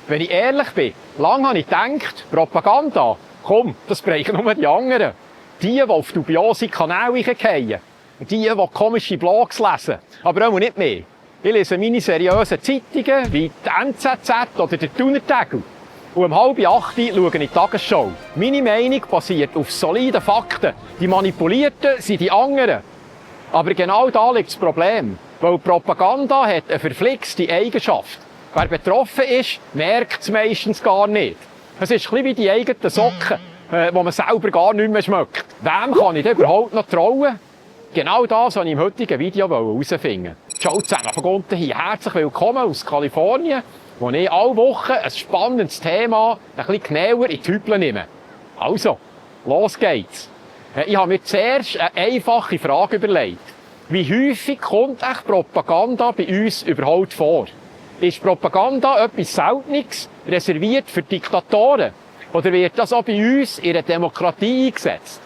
Wenn ich ehrlich bin, lange habe ich gedacht, Propaganda, komm, das brechen nur die anderen. Die auf dubiose Kanäle fallen. Die komische Blogs lesen. Aber auch nicht mehr. Ich lese meine seriösen Zeitungen, wie die NZZ oder der Thuner Tegel. Und um 7:30 schaue ich in die Tagesschau. Meine Meinung basiert auf soliden Fakten. Die Manipulierten sind die anderen. Aber genau da liegt das Problem. Weil Propaganda hat eine verflixte Eigenschaft. Wer betroffen ist, merkt es meistens gar nicht. Es ist ein bisschen wie die eigenen Socken, die man selber gar nicht mehr schmeckt. Wem kann ich denn überhaupt noch trauen? Genau das wollte ich im heutigen Video herausfinden. Ciao zusammen, von unten hier. Herzlich willkommen aus Kalifornien, wo ich alle Wochen ein spannendes Thema ein bisschen genauer in die Hüble nehme. Also, los geht's. Ich habe mir zuerst eine einfache Frage überlegt. Wie häufig kommt echt Propaganda bei uns überhaupt vor? Ist Propaganda etwas Seltenes, reserviert für Diktatoren? Oder wird das auch bei uns in einer Demokratie eingesetzt?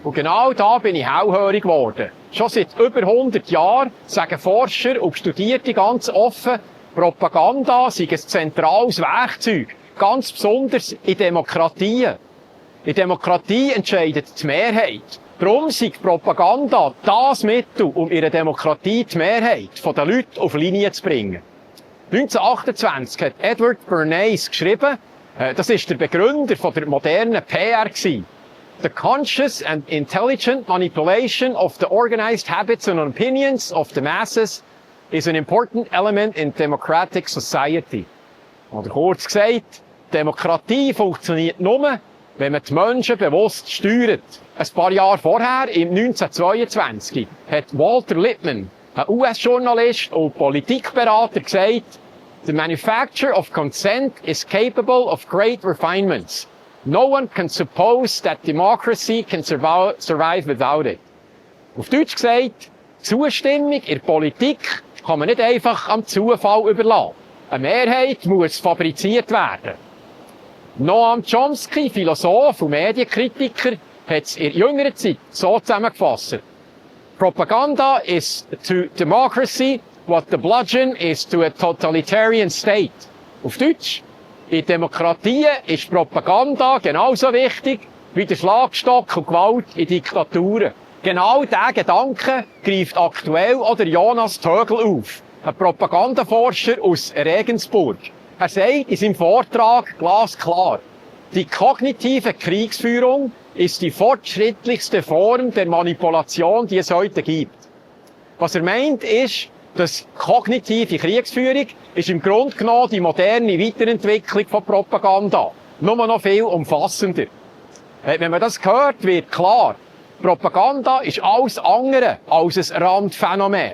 Und genau da bin ich hellhörig geworden. Schon seit über 100 Jahren sagen Forscher und Studierte ganz offen, Propaganda sei ein zentrales Werkzeug, ganz besonders in Demokratien. In Demokratie entscheidet die Mehrheit. Darum sei Propaganda das Mittel, um in einer Demokratie die Mehrheit der Leute auf Linie zu bringen. 1928 hat Edward Bernays geschrieben, das ist der Begründer der modernen PR gewesen. The conscious and intelligent manipulation of the organized habits and opinions of the masses is an important element in democratic society. Oder kurz gesagt, Demokratie funktioniert nur, wenn man die Menschen bewusst steuert. Ein paar Jahre vorher, im 1922, hat Walter Lippmann, ein US-Journalist und Politikberater, gesagt, the manufacture of consent is capable of great refinements. No one can suppose that democracy can survive without it. Auf Deutsch gesagt, Zustimmung in der Politik kann man nicht einfach am Zufall überlassen. Eine Mehrheit muss fabriziert werden. Noam Chomsky, Philosoph und Medienkritiker, hat es in jüngerer Zeit so zusammengefasst. Propaganda is to democracy what the bludgeon is to a totalitarian state. Auf Deutsch, in Demokratien ist Propaganda genauso wichtig wie der Schlagstock und Gewalt in Diktaturen. Genau diesen Gedanken greift aktuell auch der Jonas Tögel auf, ein Propagandaforscher aus Regensburg. Er sagt in seinem Vortrag glasklar, die kognitive Kriegsführung ist die fortschrittlichste Form der Manipulation, die es heute gibt. Was er meint ist, dass kognitive Kriegsführung ist im Grunde genommen die moderne Weiterentwicklung von Propaganda. Nur noch viel umfassender. Wenn man das hört, wird klar, Propaganda ist alles andere als ein Randphänomen.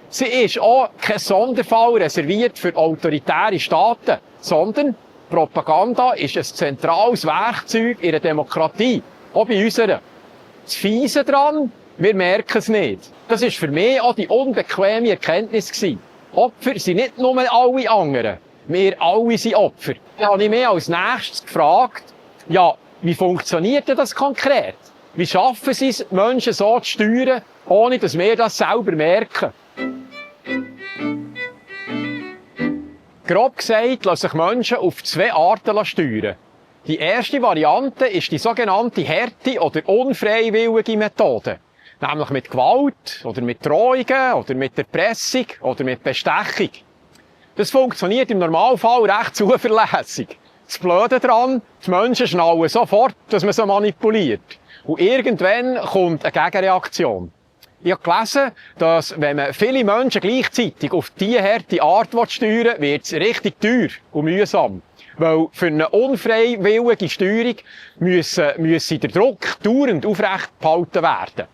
Sie ist auch kein Sonderfall reserviert für autoritäre Staaten, sondern Propaganda ist ein zentrales Werkzeug in der Demokratie, auch bei unserer. Das Fiese daran, wir merken es nicht. Das ist für mich auch die unbequeme Erkenntnis gewesen. Opfer sind nicht nur alle anderen, wir alle sind Opfer. Dann habe ich mich als nächstes gefragt, ja, wie funktioniert denn das konkret? Wie schaffen sie es, Menschen so zu steuern, ohne dass wir das selber merken? Grob gesagt lassen sich Menschen auf zwei Arten steuern. Die erste Variante ist die sogenannte harte oder unfreiwillige Methode. Nämlich mit Gewalt, oder mit Drohungen, oder mit Erpressung, oder mit Bestechung. Das funktioniert im Normalfall recht zuverlässig. Das Blöde daran, die Menschen schnallen sofort, dass man sie manipuliert. Und irgendwann kommt eine Gegenreaktion. Ich habe gelesen, dass, wenn man viele Menschen gleichzeitig auf diese harte Art steuern will, wird es richtig teuer und mühsam. Weil für eine unfreiwillige Steuerung müsse der Druck dauernd aufrecht behalten werden.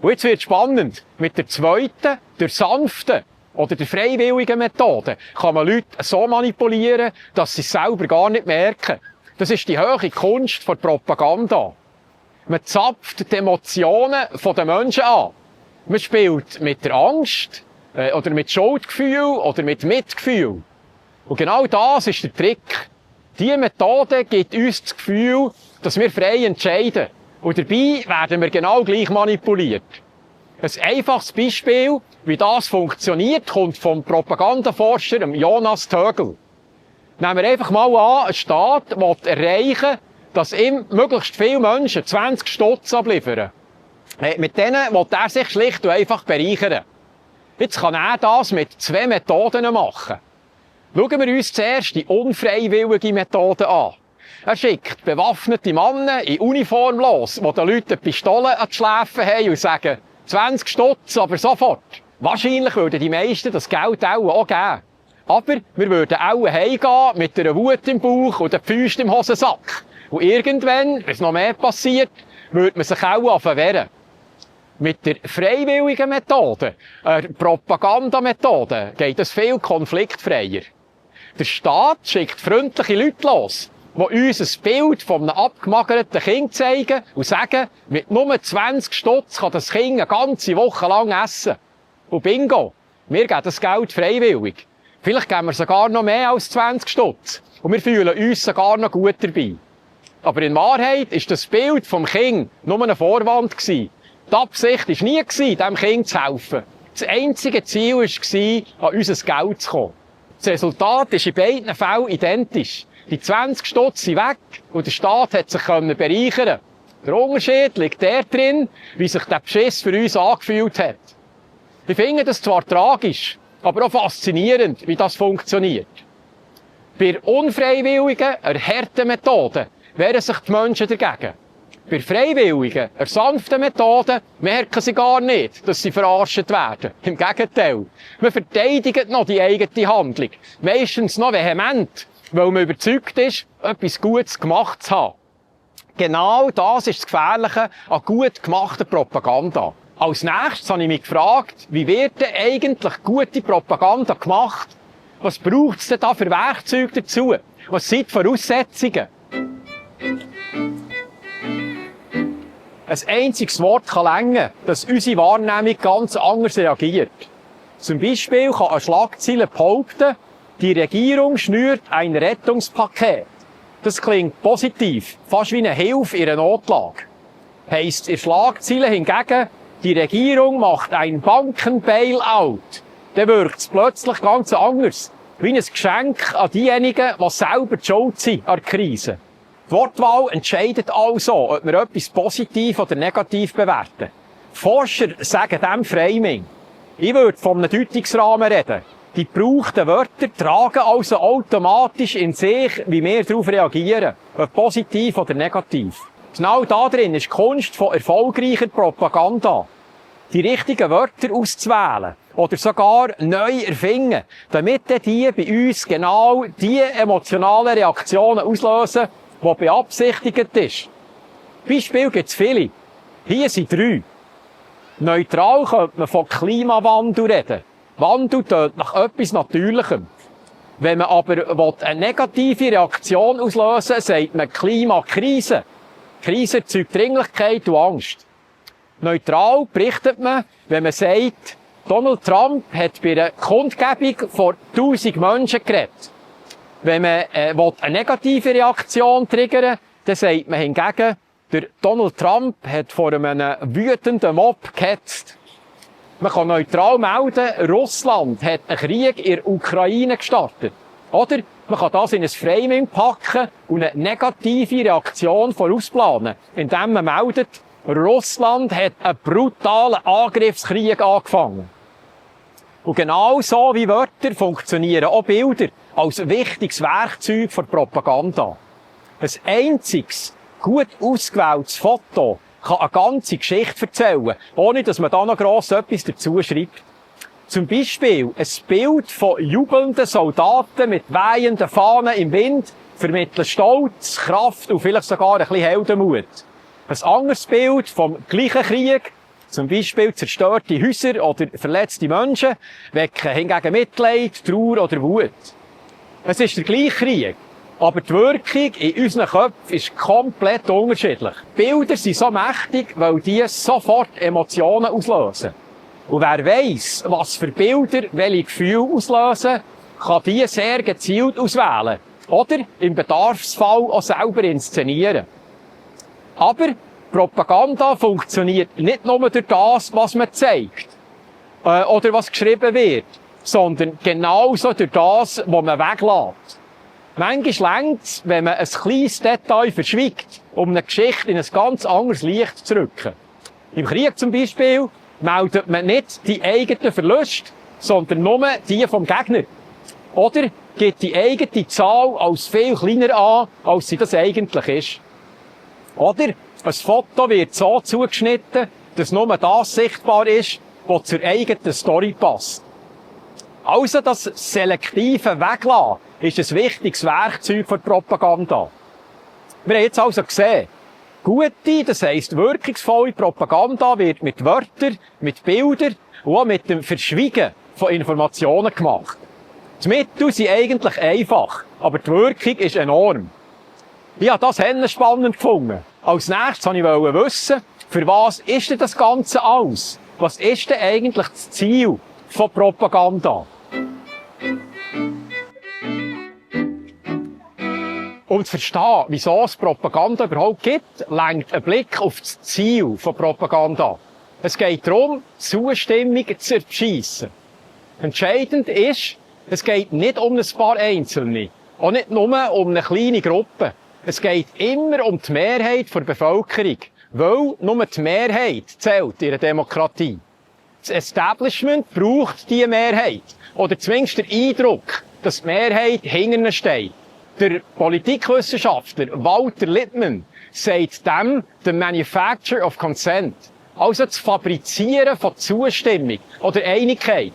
Und jetzt wird es spannend. Mit der zweiten, der sanften oder der freiwilligen Methode kann man Leute so manipulieren, dass sie es selber gar nicht merken. Das ist die hohe Kunst der Propaganda. Man zapft die Emotionen der Menschen an. Man spielt mit der Angst, oder mit Schuldgefühl, oder mit Mitgefühl. Und genau das ist der Trick. Diese Methode gibt uns das Gefühl, dass wir frei entscheiden. Und dabei werden wir genau gleich manipuliert. Ein einfaches Beispiel, wie das funktioniert, kommt vom Propagandaforscher Jonas Tögel. Nehmen wir einfach mal an, ein Staat will erreichen, dass ihm möglichst viele Menschen 20 Stutz abliefern. Mit denen will er sich schlicht und einfach bereichern. Jetzt kann er das mit 2 Methoden machen. Schauen wir uns zuerst die unfreiwillige Methode an. Er schickt bewaffnete Männer in Uniform los, die den Leuten Pistolen an die Schläfen haben und sagen, 20 Stutz, aber sofort. Wahrscheinlich würden die meisten das Geld auch geben. Aber wir würden auch heimgehen mit einer Wut im Bauch und den Füßen im Hosensack. Und irgendwann, wenn es noch mehr passiert, würde man sich auch wehren. Mit der freiwilligen Methode, Propagandamethode, geht es viel konfliktfreier. Der Staat schickt freundliche Leute los, die uns ein Bild von einem abgemagerten Kind zeigen und sagen, mit nur 20 Stutz kann das Kind eine ganze Woche lang essen. Und bingo, wir geben das Geld freiwillig. Vielleicht geben wir sogar noch mehr als 20 Stutz. Und wir fühlen uns sogar noch gut dabei. Aber in Wahrheit ist das Bild vom Kind nur ein Vorwand gewesen. Die Absicht war nie, diesem Kind zu helfen. Das einzige Ziel war, an unser Geld zu kommen. Das Resultat ist in beiden Fällen identisch. Die 20 Stutz sind weg und der Staat hat sich bereichern. Der Unterschied liegt darin, wie sich der Beschiss für uns angefühlt hat. Ich finde das zwar tragisch, aber auch faszinierend, wie das funktioniert. Bei unfreiwilligen, harten Methoden wehren sich die Menschen dagegen. Bei freiwilligen, sanften Methoden merken sie gar nicht, dass sie verarscht werden. Im Gegenteil. Man verteidigt noch die eigene Handlung. Meistens noch vehement, weil man überzeugt ist, etwas Gutes gemacht zu haben. Genau das ist das Gefährliche an gut gemachter Propaganda. Als nächstes habe ich mich gefragt, wie wird denn eigentlich gute Propaganda gemacht? Was braucht es denn da für Werkzeuge dazu? Was sind die Voraussetzungen? Ein einziges Wort kann reichen, dass unsere Wahrnehmung ganz anders reagiert. Zum Beispiel kann eine Schlagzeile behaupten, die Regierung schnürt ein Rettungspaket. Das klingt positiv, fast wie eine Hilfe in einer Notlage. Heisst in Schlagzeile hingegen, die Regierung macht ein Banken-Bailout. Dann wirkt es plötzlich ganz anders. Wie ein Geschenk an diejenigen, die selber die Schuld sind an der Krise. Die Wortwahl entscheidet also, ob wir etwas positiv oder negativ bewerten. Forscher sagen dem Framing. Ich würde von einem Deutungsrahmen reden. Die gebrauchten Wörter tragen also automatisch in sich, wie wir darauf reagieren, ob positiv oder negativ. Genau da drin ist die Kunst von erfolgreicher Propaganda. Die richtigen Wörter auszuwählen oder sogar neu erfinden, damit die bei uns genau die emotionalen Reaktionen auslösen, die beabsichtigt ist. Beispiel gibt es viele. Hier sind 3. Neutral könnte man von Klimawandel reden. Wandel tönt nach etwas Natürlichem. Wenn man aber eine negative Reaktion auslösen will, sagt man Klimakrise. Krise erzeugt Dringlichkeit und Angst. Neutral berichtet man, wenn man sagt, Donald Trump hat bei einer Kundgebung vor 1000 Menschen geredet. Wenn man eine negative Reaktion triggern, dann sagt man hingegen, der Donald Trump hat vor einem wütenden Mob gehetzt. Man kann neutral melden, Russland hat einen Krieg in der Ukraine gestartet. Oder man kann das in ein Framing packen und eine negative Reaktion vorausplanen, indem man meldet, Russland hat einen brutalen Angriffskrieg angefangen. Und genau so wie Wörter funktionieren auch Bilder als wichtiges Werkzeug für Propaganda. Ein einziges, gut ausgewähltes Foto kann eine ganze Geschichte erzählen, ohne dass man da noch gross etwas dazu schreibt. Zum Beispiel ein Bild von jubelnden Soldaten mit wehenden Fahnen im Wind vermittelt Stolz, Kraft und vielleicht sogar ein bisschen Heldenmut. Ein anderes Bild vom gleichen Krieg, zum Beispiel zerstörte Häuser oder verletzte Menschen, wecken hingegen Mitleid, Trauer oder Wut. Es ist der gleiche Krieg, aber die Wirkung in unseren Köpfen ist komplett unterschiedlich. Bilder sind so mächtig, weil die sofort Emotionen auslösen. Und wer weiss, was für Bilder welche Gefühle auslösen, kann die sehr gezielt auswählen. Oder im Bedarfsfall auch selber inszenieren. Aber Propaganda funktioniert nicht nur durch das, was man zeigt oder was geschrieben wird, sondern genauso durch das, was man weglässt. Manchmal reicht es, wenn man ein kleines Detail verschwiegt, um eine Geschichte in ein ganz anderes Licht zu rücken. Im Krieg zum Beispiel meldet man nicht die eigenen Verluste, sondern nur die vom Gegner. Oder gibt die eigene Zahl als viel kleiner an, als sie das eigentlich ist. Oder ein Foto wird so zugeschnitten, dass nur das sichtbar ist, was zur eigenen Story passt. Also das selektive Weglassen ist ein wichtiges Werkzeug für die Propaganda. Wir haben jetzt also gesehen, gute, das heisst wirkungsvolle Propaganda wird mit Wörtern, mit Bildern und auch mit dem Verschwiegen von Informationen gemacht. Die Mittel sind eigentlich einfach, aber die Wirkung ist enorm. Ich habe das spannend gefunden. Als nächstes wollte ich wissen, für was ist denn das Ganze alles? Was ist denn eigentlich das Ziel von Propaganda? Um zu verstehen, wieso es Propaganda überhaupt gibt, lenkt ein Blick auf das Ziel von Propaganda. Es geht darum, Zustimmung zu erschiessen. Entscheidend ist, es geht nicht um ein paar Einzelne, auch nicht nur um eine kleine Gruppe. Es geht immer um die Mehrheit der Bevölkerung, weil nur die Mehrheit zählt in einer Demokratie. Das Establishment braucht diese Mehrheit, oder zumindest den Eindruck, dass die Mehrheit hinter ihnen steht. Der Politikwissenschaftler Walter Lippmann sagt dem the Manufacture of Consent, also das Fabrizieren von Zustimmung oder Einigkeit.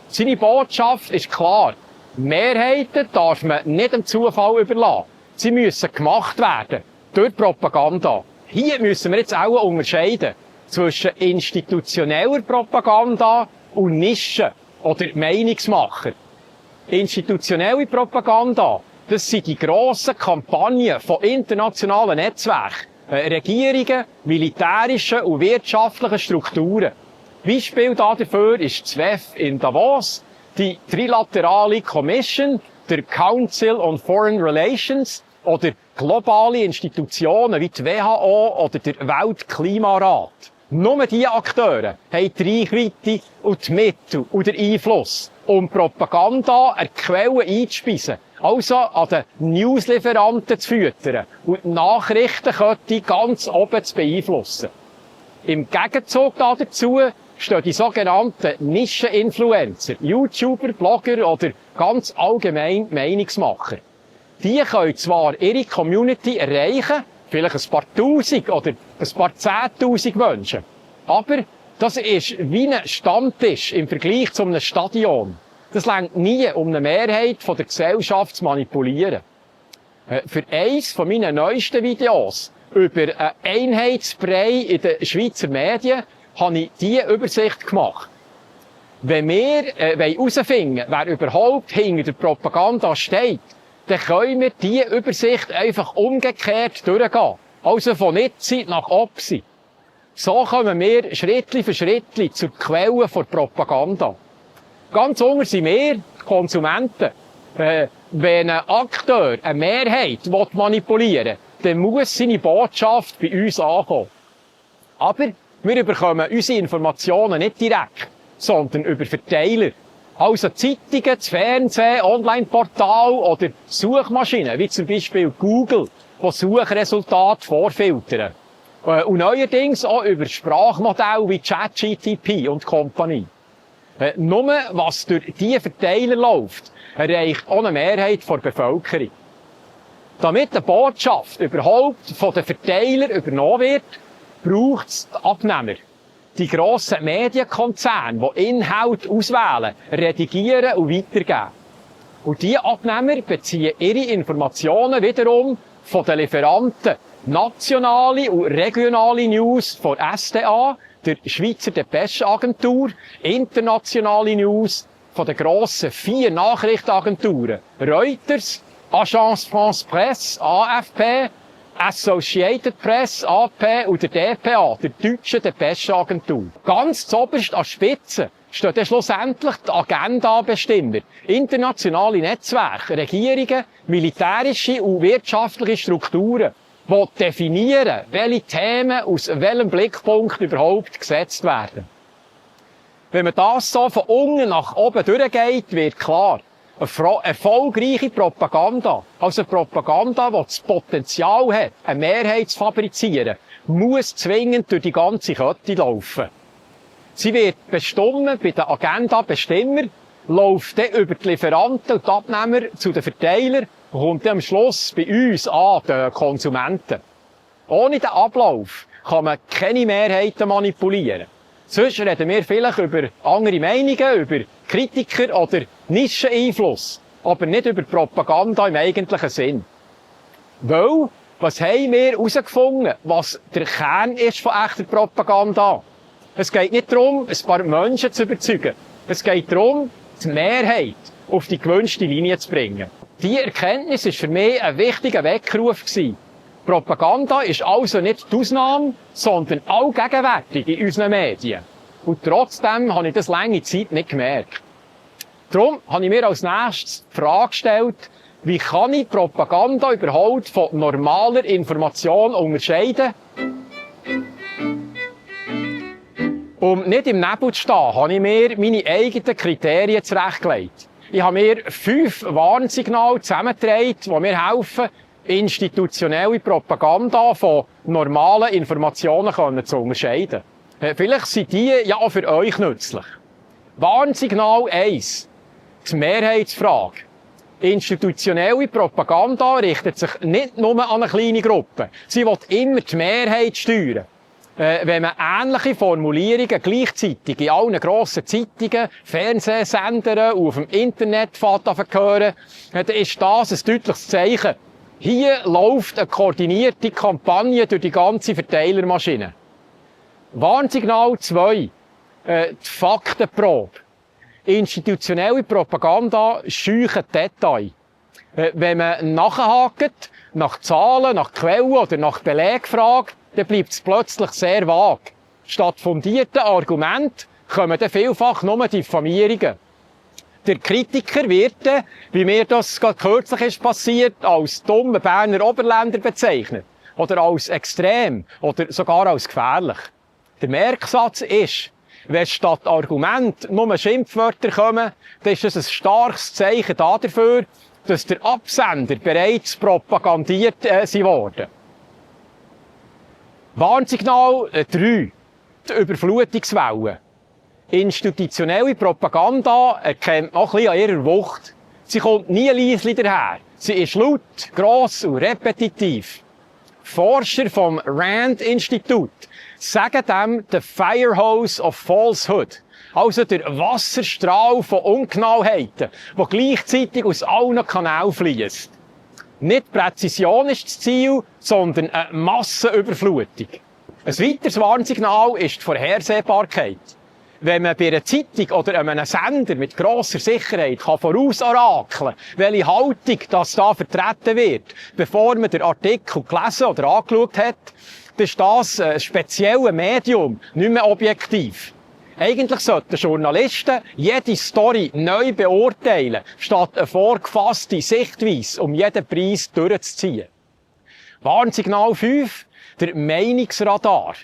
Seine Botschaft ist klar. Mehrheiten darf man nicht dem Zufall überlassen. Sie müssen gemacht werden durch Propaganda. Hier müssen wir jetzt auch unterscheiden zwischen institutioneller Propaganda und Nischen oder Meinungsmacher. Institutionelle Propaganda, das sind die grossen Kampagnen von internationalen Netzwerken, Regierungen, militärischen und wirtschaftlichen Strukturen. Beispiel dafür ist das WEF in Davos, die Trilaterale Commission, der Council on Foreign Relations oder globale Institutionen wie die WHO oder der Weltklimarat. Nur diese Akteure haben die Reichweite und die Mittel und den Einfluss, um Propaganda an Quellen einzuspeisen, also an den Newslieferanten zu füttern und die Nachrichtenkette ganz oben zu beeinflussen. Im Gegenzug dazu stehen die sogenannten Nischen-Influencer, YouTuber, Blogger oder ganz allgemein Meinungsmacher. Die können zwar ihre Community erreichen, vielleicht ein paar Tausend oder ein paar 10.000 Menschen, aber das ist wie ein Stammtisch im Vergleich zu einem Stadion. Das reicht nie, um eine Mehrheit der Gesellschaft zu manipulieren. Für eins von meinen neuesten Videos über einen Einheitsbrei in den Schweizer Medien habe ich diese Übersicht gemacht. Wenn wir herausfinden wollen, wer überhaupt hinter der Propaganda steht, dann können wir diese Übersicht einfach umgekehrt durchgehen. Also von Nitze nach Opsi. So kommen wir Schritt für Schritt zur Quelle der Propaganda. Ganz unten sind wir, die Konsumenten. Wenn ein Akteur eine Mehrheit manipulieren will, dann muss seine Botschaft bei uns ankommen. Aber wir bekommen unsere Informationen nicht direkt, sondern über Verteiler. Also Zeitungen, das Fernsehen, Online-Portal oder Suchmaschinen, wie zum Beispiel Google, die Suchresultate vorfiltern. Und neuerdings auch über Sprachmodelle wie ChatGPT und Company. Nur was durch diese Verteiler läuft, erreicht auch eine Mehrheit der Bevölkerung. Damit eine Botschaft überhaupt von den Verteilern übernommen wird, braucht es die Abnehmer. Die grossen Medienkonzerne, die Inhalte auswählen, redigieren und weitergeben. Und diese Abnehmer beziehen ihre Informationen wiederum von den Lieferanten. Nationale und regionale News von SDA, der Schweizer Depescheagentur, internationale News von den grossen 4 Nachrichtenagenturen. Reuters, Agence France Presse, AFP, Associated Press, AP und der DPA, der deutschen Depescheagentur. Ganz zuoberst an Spitze stehen dann schlussendlich die Agenda-Bestimmer, internationale Netzwerke, Regierungen, militärische und wirtschaftliche Strukturen, die definieren, welche Themen aus welchem Blickpunkt überhaupt gesetzt werden. Wenn man das so von unten nach oben durchgeht, wird klar, eine erfolgreiche Propaganda, also Propaganda, die das Potenzial hat, eine Mehrheit zu fabrizieren, muss zwingend durch die ganze Kette laufen. Sie wird bestimmen bei den Agenda-Bestimmer, läuft dann über die Lieferanten und die Abnehmer zu den Verteilern und kommt dann am Schluss bei uns an, den Konsumenten. Ohne den Ablauf kann man keine Mehrheiten manipulieren. Sonst reden wir vielleicht über andere Meinungen, über Kritiker oder Nischeneinfluss, aber nicht über Propaganda im eigentlichen Sinn. Weil, was haben wir herausgefunden, was der Kern ist von echter Propaganda? Es geht nicht darum, ein paar Menschen zu überzeugen. Es geht darum, die Mehrheit auf die gewünschte Linie zu bringen. Diese Erkenntnis war für mich ein wichtiger Weckruf gewesen. Propaganda ist also nicht die Ausnahme, sondern allgegenwärtig in unseren Medien. Und trotzdem habe ich das lange Zeit nicht gemerkt. Darum habe ich mir als nächstes die Frage gestellt, wie kann ich Propaganda überhaupt von normaler Information unterscheiden? Um nicht im Nebel zu stehen, habe ich mir meine eigenen Kriterien zurechtgelegt. Ich habe mir 5 Warnsignale zusammengetragen, die mir helfen, institutionelle Propaganda von normalen Informationen zu unterscheiden. Vielleicht sind die ja auch für euch nützlich. Warnsignal 1. Die Mehrheitsfrage. Institutionelle Propaganda richtet sich nicht nur an eine kleine Gruppe. Sie will immer die Mehrheit steuern. Wenn man ähnliche Formulierungen gleichzeitig in allen grossen Zeitungen, Fernsehsendern und auf dem Internet hören, dann ist das ein deutliches Zeichen. Hier läuft eine koordinierte Kampagne durch die ganze Verteilermaschine. Warnsignal 2. Die Faktenprobe. Institutionelle Propaganda scheucht Detail. Wenn man nachhakt, nach Zahlen, nach Quellen oder nach Belegen fragt, dann bleibt es plötzlich sehr vage. Statt fundierten Argumenten kommen dann vielfach nur Diffamierungen. Der Kritiker wird, wie mir das gerade kürzlich ist passiert, als dummer Berner Oberländer bezeichnet. Oder als extrem. Oder sogar als gefährlich. Der Merksatz ist, wenn statt Argument nur Schimpfwörter kommen, dann ist das ein starkes Zeichen dafür, dass der Absender bereits propagandiert worden. Warnsignal 3. Die Überflutungswelle. Institutionelle Propaganda erkennt noch ein bisschen an ihrer Wucht. Sie kommt nie leise daher. Sie ist laut, gross und repetitiv. Forscher vom RAND-Institut sagen dem the Firehose of Falsehood. Also der Wasserstrahl von Ungenauheiten, der gleichzeitig aus allen Kanälen fließt. Nicht Präzision ist das Ziel, sondern eine Massenüberflutung. Ein weiteres Warnsignal ist die Vorhersehbarkeit. Wenn man bei einer Zeitung oder einem Sender mit grosser Sicherheit vorausorakeln kann, welche Haltung das da vertreten wird, bevor man den Artikel gelesen oder angeschaut hat, dann ist das ein spezielles Medium, nicht mehr objektiv. Eigentlich sollten Journalisten jede Story neu beurteilen, statt eine vorgefasste Sichtweise um jeden Preis durchzuziehen. Warnsignal 5, der Meinungsradar.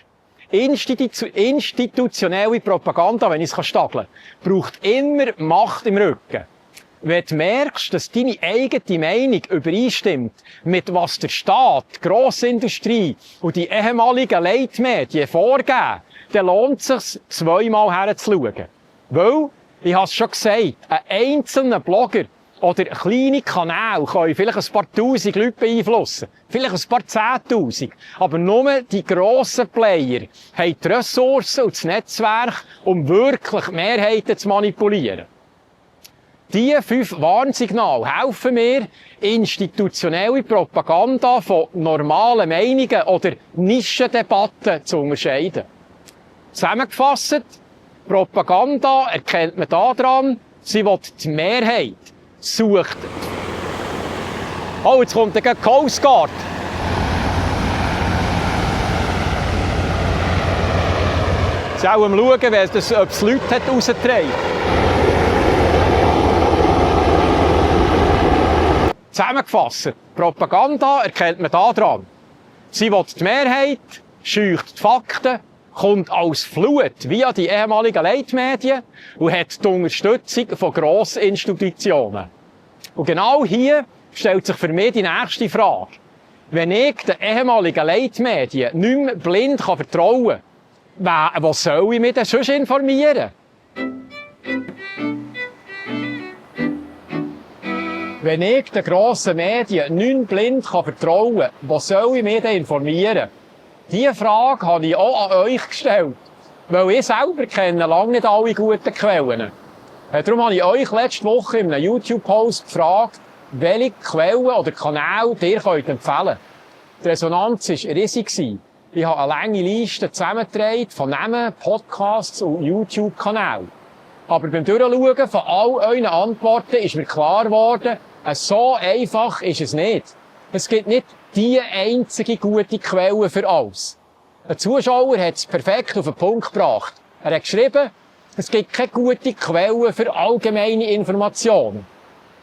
Institutionelle Propaganda, wenn ich es stageln kann, braucht immer Macht im Rücken. Wenn du merkst, dass deine eigene Meinung übereinstimmt mit was der Staat, die Grossindustrie und die ehemaligen Leitmedien vorgeben, dann lohnt es sich, zweimal herzuschauen. Weil, ich habe es schon gesagt, ein einzelner Blogger oder kleine Kanäle können vielleicht ein paar Tausend Leute beeinflussen. Vielleicht ein paar 10.000. Aber nur die grossen Player haben die Ressourcen und das Netzwerk, um wirklich Mehrheiten zu manipulieren. Diese 5 Warnsignale helfen mir, institutionelle Propaganda von normalen Meinungen oder Nischendebatten zu unterscheiden. Zusammengefasst, Propaganda erkennt man daran, sie will die Mehrheit, sucht. Oh, jetzt kommt der Coast Guard. Jetzt auch am Schauen, ob es Leute hat rausgetragen. Zusammengefasst, Propaganda erkennt man daran. Sie will die Mehrheit, scheucht die Fakten, kommt als Flut via die ehemaligen Leitmedien und hat die Unterstützung von Grossinstitutionen. Und genau hier stellt sich für mich die nächste Frage. Wenn ich den ehemaligen Leitmedien nicht mehr blind vertrauen kann, was soll ich mich denn sonst informieren? Wenn ich den grossen Medien nicht mehr blind vertrauen kann, was soll ich mich denn informieren? Diese Frage habe ich auch an euch gestellt, weil ich selber kenne lange nicht alle guten Quellen. Darum habe ich euch letzte Woche in einem YouTube-Post gefragt, welche Quellen oder Kanäle ihr empfehlen könnt. Die Resonanz war riesig. Ich habe eine lange Liste zusammengetragen von Namen, Podcasts und YouTube-Kanälen. Aber beim Durchschauen von all euren Antworten ist mir klar geworden, so einfach ist es nicht. Es gibt nicht die einzige gute Quelle für alles. Ein Zuschauer hat es perfekt auf den Punkt gebracht. Er hat geschrieben, es gibt keine gute Quelle für allgemeine Informationen.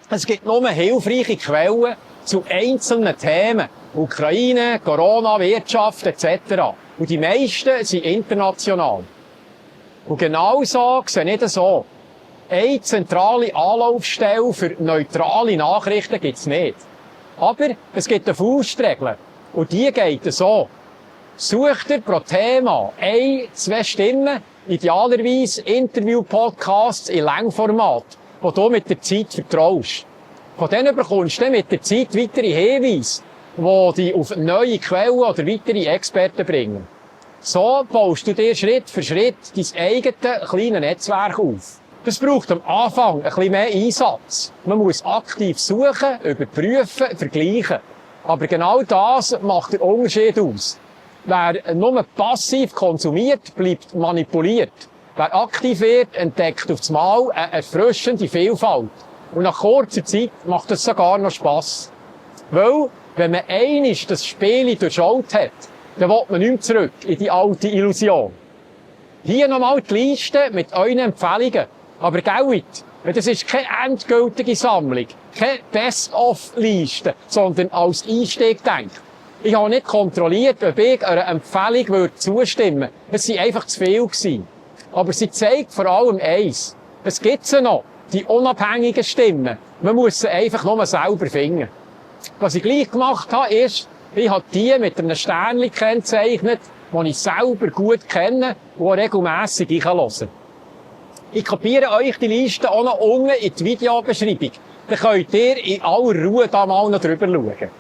Es gibt nur hilfreiche Quellen zu einzelnen Themen. Ukraine, Corona, Wirtschaft etc. Und die meisten sind international. Und genau so sehe ich das so. Eine zentrale Anlaufstelle für neutrale Nachrichten gibt es nicht. Aber es gibt eine Faustregel. Und die geht so. Sucht ihr pro Thema 1-2 Stimmen, idealerweise Interview-Podcasts in Längformat, wo du mit der Zeit vertraust. Von denen bekommst du mit der Zeit weitere Hinweise, die dich auf neue Quellen oder weitere Experten bringen. So baust du dir Schritt für Schritt dein eigenes kleines Netzwerk auf. Das braucht am Anfang ein bisschen mehr Einsatz. Man muss aktiv suchen, überprüfen, vergleichen. Aber genau das macht den Unterschied aus. Wer nur passiv konsumiert, bleibt manipuliert. Wer aktiv wird, entdeckt auf einmal eine erfrischende Vielfalt. Und nach kurzer Zeit macht es sogar noch Spass. Weil, wenn man einmal das Spiel durchschaut hat, dann will man nicht mehr zurück in die alte Illusion. Hier nochmal die Liste mit euren Empfehlungen. Aber Geld, das ist keine endgültige Sammlung, keine Best-of-Liste, sondern als Einstieg denkt. Ich habe nicht kontrolliert, ob ich einer Empfehlung zustimmen würde. Es waren einfach zu viel gewesen. Aber sie zeigt vor allem eins. Es gibt sie noch, die unabhängigen Stimmen. Man muss sie einfach nur selber finden. Was ich gleich gemacht habe, ist, ich habe die mit einem Sternchen gekennzeichnet, die ich selber gut kenne und auch regelmässig höre. Ich kopiere euch die Liste auch noch unten in die Videobeschreibung. Dann könnt ihr in aller Ruhe da mal noch drüber schauen.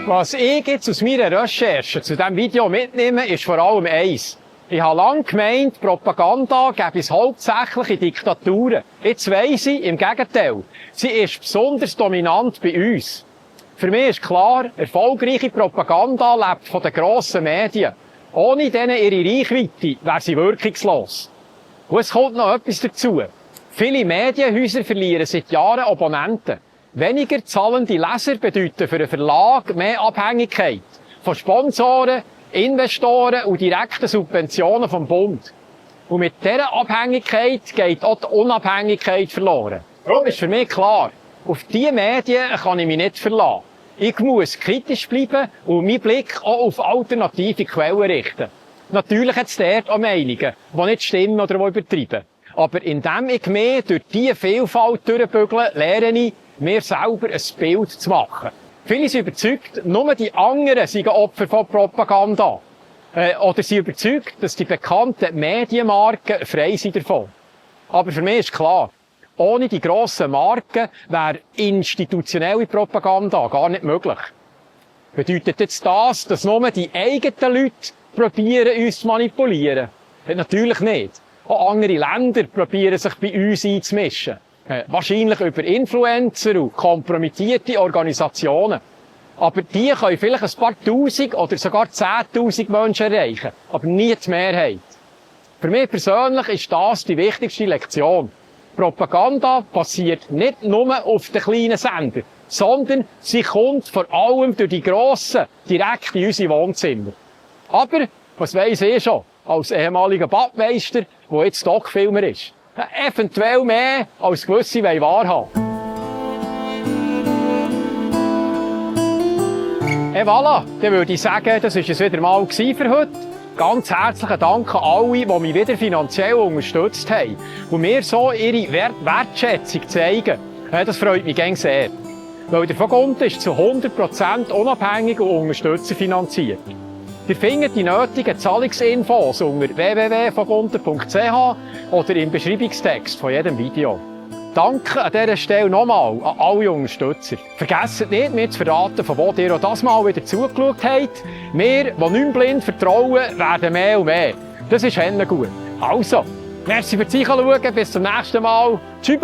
Was ich jetzt aus meiner Recherche zu diesem Video mitnehme, ist vor allem eins. Ich habe lange gemeint, Propaganda gäbe es hauptsächlich in Diktaturen. Jetzt weiss ich, im Gegenteil. Sie ist besonders dominant bei uns. Für mich ist klar, erfolgreiche Propaganda lebt von den grossen Medien. Ohne denen ihre Reichweite wäre sie wirkungslos. Und es kommt noch etwas dazu. Viele Medienhäuser verlieren seit Jahren Abonnenten. Weniger zahlende Leser bedeuten für einen Verlag mehr Abhängigkeit von Sponsoren, Investoren und direkten Subventionen vom Bund. Und mit dieser Abhängigkeit geht auch die Unabhängigkeit verloren. Darum ist für mich klar, auf diese Medien kann ich mich nicht verlassen. Ich muss kritisch bleiben und meinen Blick auch auf alternative Quellen richten. Natürlich hat es dort auch Meinungen, die nicht stimmen oder die übertreiben. Aber indem ich mich durch diese Vielfalt durchbügle, lerne ich, mir selber ein Bild zu machen. Viele sind überzeugt, nur die anderen seien Opfer von Propaganda. Oder sind überzeugt, dass die bekannten Medienmarken frei sind davon. Aber für mich ist klar, ohne die grossen Marken wäre institutionelle Propaganda gar nicht möglich. Bedeutet jetzt das, dass nur die eigenen Leute probieren, uns zu manipulieren? Natürlich nicht. Auch andere Länder probieren sich bei uns einzumischen. Wahrscheinlich über Influencer und kompromittierte Organisationen. Aber die können vielleicht ein paar Tausend oder sogar 10.000 Menschen erreichen. Aber nie die Mehrheit. Für mich persönlich ist das die wichtigste Lektion. Propaganda passiert nicht nur auf den kleinen Sender, sondern sie kommt vor allem durch die grossen direkt in unsere Wohnzimmer. Aber, was weiss ich schon, als ehemaliger Badmeister, der jetzt Doc-Filmer ist, eventuell mehr als gewisse wahrhaben. Voilà, dann würde ich sagen, das war es wieder mal für heute. Ganz herzlichen Dank an alle, die mich wieder finanziell unterstützt haben und mir so ihre Wertschätzung zeigen. Das freut mich ganz sehr. Weil der Vogunten ist zu 100% unabhängig und unterstützerfinanziert. Ihr findet die nötigen Zahlungsinfos unter www.vogunten.ch oder im Beschreibungstext von jedem Video. Danke an dieser Stelle nochmal an alle Unterstützer. Vergesst nicht, mir zu verraten, von wo ihr auch das Mal wieder zugeschaut habt. Wir, die nicht blind vertrauen, werden mehr und mehr. Das ist gut. Also, merci fürs Zuschauen, bis zum nächsten Mal. Tschüss.